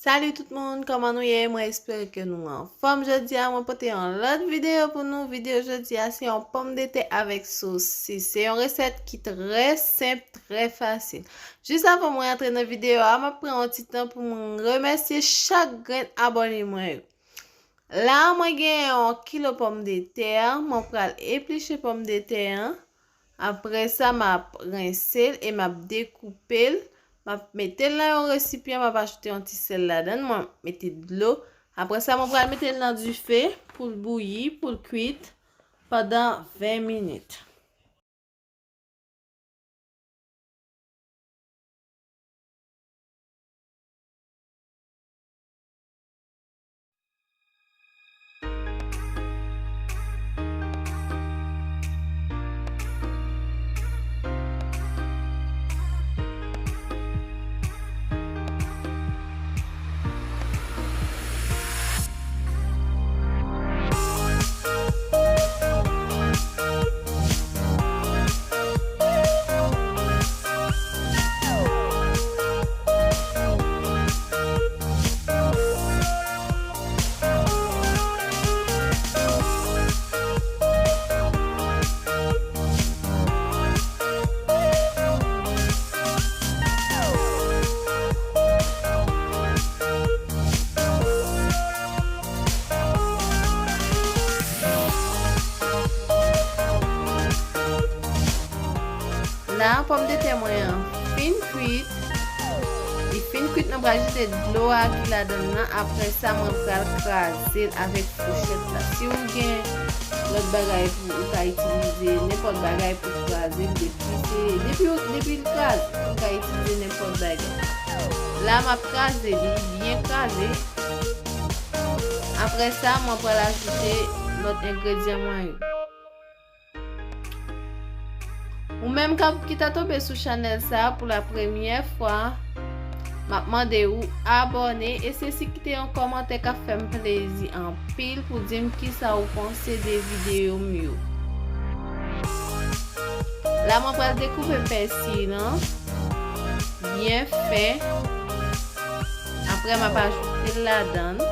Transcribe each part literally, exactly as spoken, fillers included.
Salut tout moun, kòman nou ye? Mwen espere ke nou anfòm. Jodi a, mwen pote yon lòt videyo pou nou. Videyo jodi a, se yon pòmdetè avèk sosis. Se yon resèt ki trè senp, trè fasil. Jis avan mwen antre nan videyo a, m ap pran yon ti tan pou mwen remèsye chak grenn abòne mwen yo. La, mwen gen yon kilo pòmdetè, mwen pral epliche pòmdetè an. Apre sa, m ap rense l e m ap dekoupe l. M ap mete l nan yon resipyan, m ap ajoute yon ti sèl ladan l, mwen mete dlo. Apre sa, mwen pral mete l nan dife pou l bouyi, pou l kwit pandan ven minit. La, pòmdetè mwen an fin kwit. Li fin kwit, mwen pral jete dlo a ki ladan l nan. Apre sa, mwen pral kraze l avèk fouchèt la. Si w gen lòt bagay pou ou ka itilize, nenpòt bagay pou kraze l, depi se, depi, depi l kraze, ou ka itilize nenpòt bagay. La, m ap kraze li, byen kraze. Apre sa, mwen pral ajoute lòt engredyan mwen yo. Ou menm k ap, ki ta tonbe sou chanèl sa a pou la premyè fwa, m ap mande ou abòne e sesi kite yon kòmantè k ap fè m plezi anpil pou di m kisa ou panse de videyo m yo. La, mwen pral dekoupe pèsi lan byen fen. Apre, m ap ajoute l ladan l.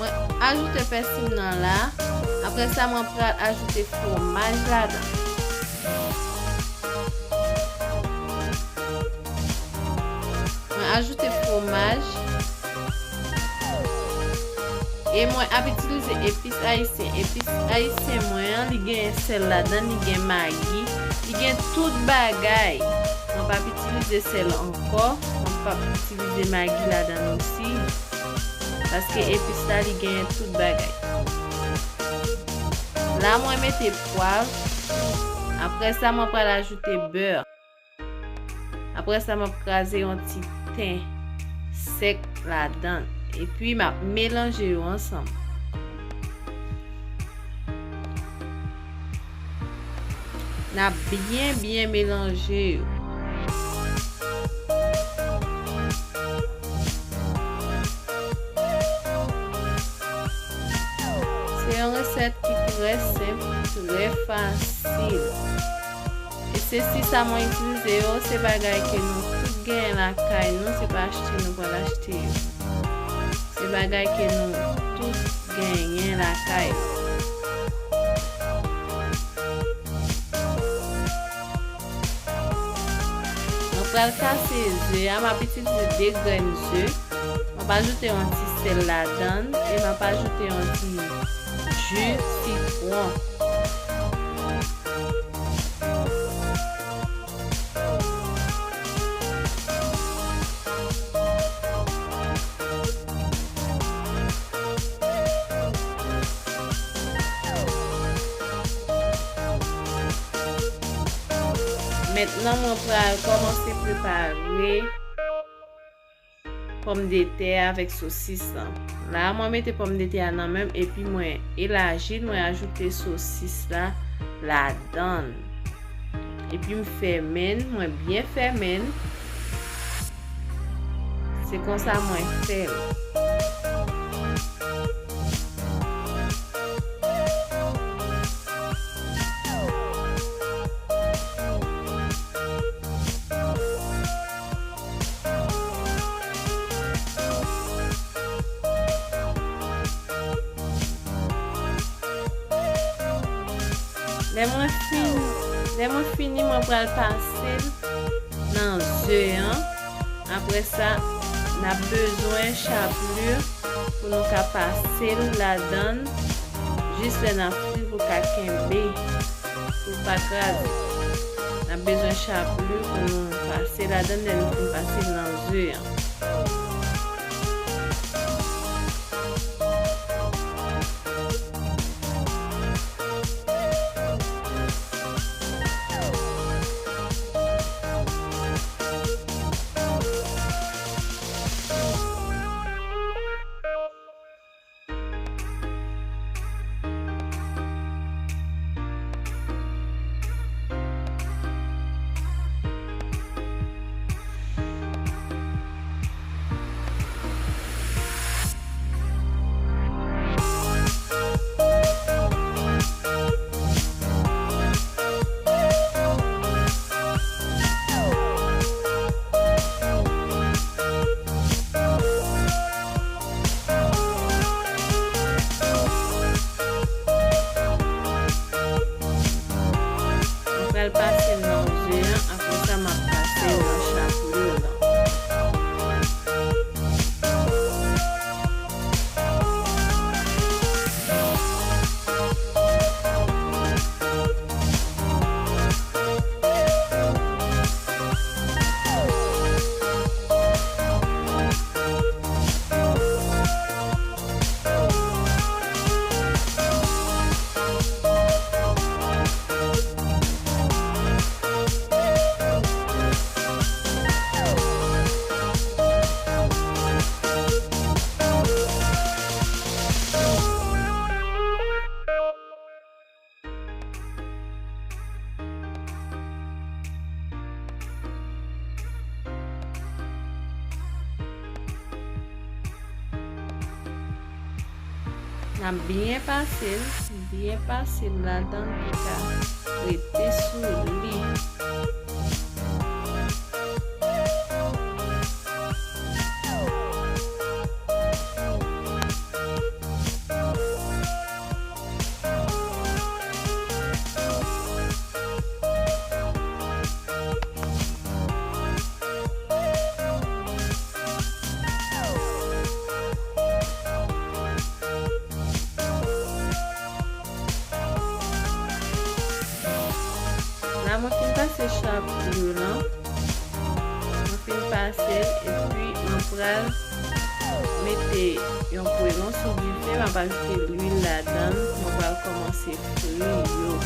Mwen ajoute pèsi m nan la. Apre sa, mwen pral ajoute fwomaj ladan. Mwen ajoute fwomaj. E mwen ap itilize epis ayisyen. Epis ayisyen mwen an, li gen sèl ladan, li gen magi, li gen tout bagay. Mwen p ap itilize sèl ankò, mwen p ap itilize magi ladan osi. Paske epis la, li gen tout bagay. La, mwen mete pwav. Apre sa, mwen pral ajoute bè. Apre sa, m ap kraze yon ti ten sèk ladan l. Epi, m ap melanje yo ansanm. N ap byen, byen melanje yo. Se yon resèt ki trè senp, trè fasil. E sesi sa mwen itilize yo, se bagay ke nou tout genyen lakay nou, se pa achte nou pral achte yo. Se bagay ke nou tout genyen lakay nou. Mwen pral kase ze a, m ap itilize de grenn ze. M ap ajoute yon ti sèl ladan l e m ap ajoute yon ti ji sitwon. Mentnan, mwen pral kòmanse prepare pòmdetè avèk sosis lan. La, mwen mete pòmdetè a nan men m, epi mwen elaji l, mwen ajoute sosis la ladan l. Epi m fèmen l, mwen byen fèmen l. Se konsa mwen fè l. Lè mwen fin, lè mwen fini, mwen pral pase l nan ze an. Apre sa, n ap bezwen chapelure pou nou ka pase l ladan l, jis lè n ap fri pou l ka kenbe, pou l pa kraze. N ap bezwen chapelure pou nou pase ladan l lè nou fin pase l nan ze an. M pral pase l nan ze an, apre sa m ap pase l nan chapelure lan. N ap byen pase l, byen pase l ladan l pou ka rete sou li. La, mwen fin pase chapelure lan. Mwen fin pase l, epi mwen pral mete yon pwelon sou dife, m ap ajoute lwil ladan l, mwen pral kòmanse fri yo.